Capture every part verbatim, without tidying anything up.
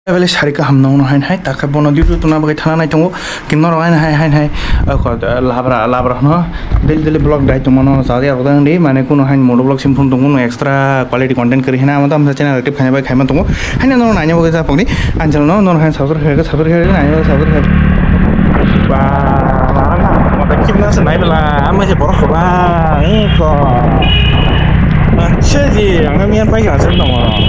Bele sari kaham no, no hain hai, takhe bono duty tuna bagwi thana nai tongo. Kinno rok hain hai, hain hai, ako, labra, labra no, daily, daily vlog dai tongmano, jadi ako dang di, mane kuno hain moto vlog sim phone tongo, no extra quality content kari hina, ama tam channel active khaina bai khaima tongo. Hain no naina bagwi japok di, anjal no, no hain subscribe khaika, subscribe khaika, naina bagwi subscribe khaika. Ba, larang na, mata kimna se nai bela, ama je borok ba, eh, ko. Seji, ang miyan pai kha se tongo.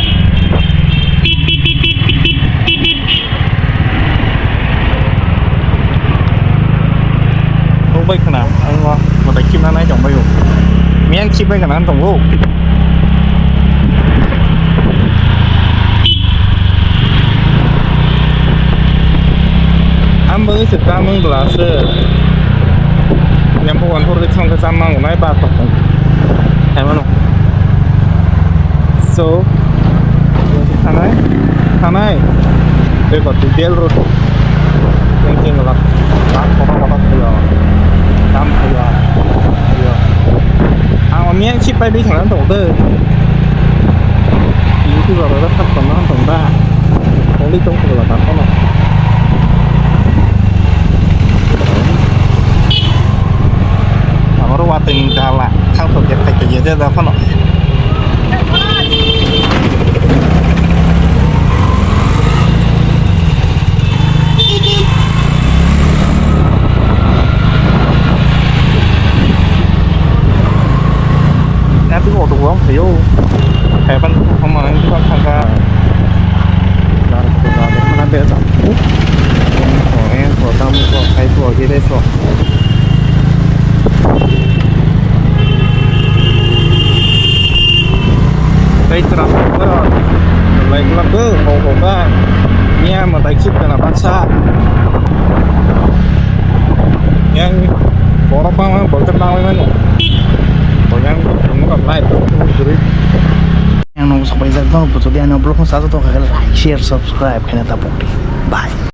Nukbai khna, ang o, mata kimna nai tongbai o. Miyan khibai khna tongo. Ang bagwi se tamung glass se. Yang bukan hor di thangka chamang nai ba tok. Hai mano. So, thanai, thanai. Beko tu bel road. Yang tinggal lah. Bang kotor kotor tuh ya. Tam tuh ya. Ya. Ang miyan si pai bi thang tuh deh. Ini tuh rada rada tak pernah tuh dah. Kali tuh kalau tak pernah. Amaro wateng dala, thang thok ya, thang thok ya, da phano. Tapi kok tuh uang sih yo, kayak pan sama ini kan kagak. Dar ko dar ko na be ta. Ko en ko tam ko ai ko ge de so. Tei tra ko lai ko ko ko ko ba. Nia ma dai chip kana baksa. Yang borok bangma bolter bangwi mano. Bo yang nungkha live guri. Yang nungkha sabai jak bang, bo jodi ano vlog no sajak tongkha khe like, share, subscribe khaina ta pokdi. Bye.